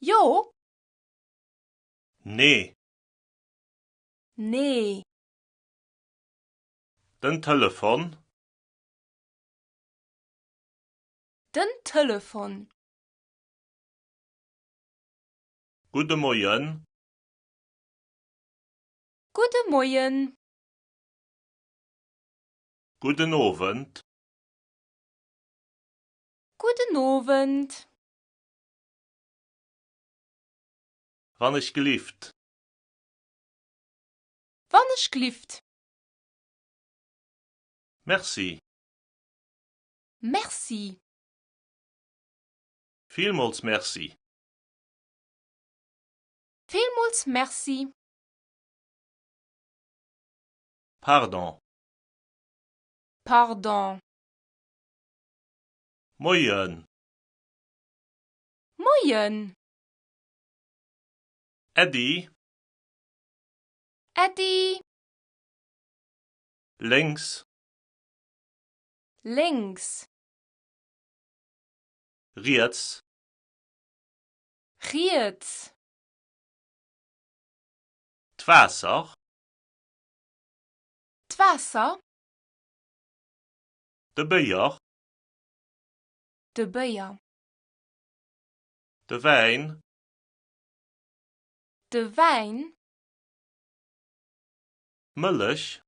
Jo. Nee. Nee. Den Telefon. Den Telefon. Gudde Moien. Gudde Moien. Gudden Owend. Gudden Owend. Wann ech gelift. Wann ech glift. Merci. Merci. Villmools Merci. Villmools Merci. Pardon. Pardon. Moien. Moien. Äddi. Äddi. Lénks. Lénks. Riets. Riets. D'Waasser. D'Waasser. De Béier. De Béier. De Wäin. De Wäin. D'Mëllech.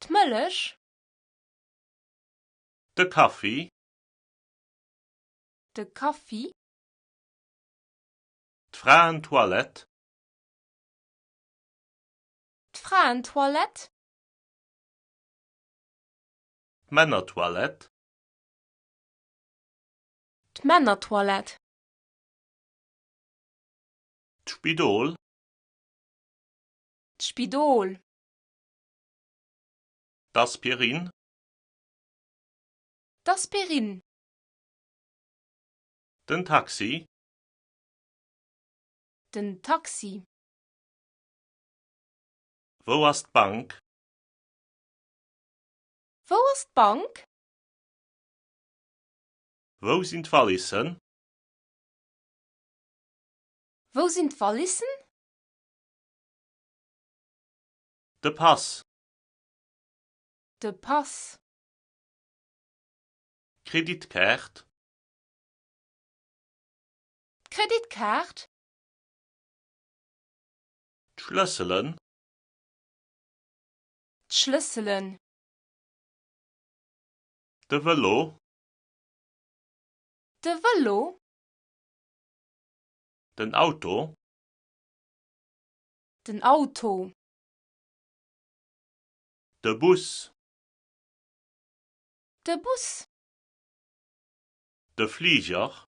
D'Mëllech. De Kaffi. De Kaffi. D'Fraentoilette. D'Fraentoilette. D'Männertoilette. D'Männertoilette. D'Spidol. D'Spidol. D'Aspirin. D'Aspirin. Den Taxi. Den Taxi. Wou ass d'Bank? Wou ass d'Bank? Wou sinn d'Wallissen? Wou sinn d'Wallissen? De Pass. De Pass. D'Kreditkaart. D'Kreditkaart. D'Schlësselen. D'Schlësselen. De Vëlo. De Vëlo. Den Auto. Den Auto. De Bus. De Bus. De Fliger.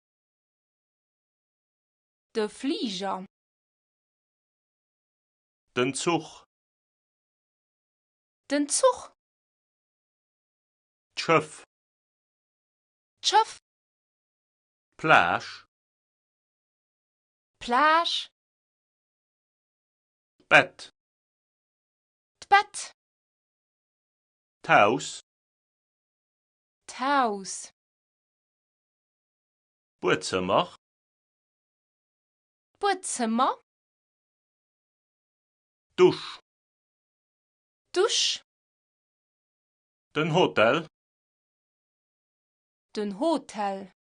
De Fliger. Den Zuch. Den Zuch. D'Schëff. D'Schëff. D'Plage. D'Plage. D'Bett. D'Bett. D'Haus. D'Haus. D'Buedzëmmer. D'Buedzëmmer. D'Dusch. D'Dusch. Den Hotel. Den Hotel.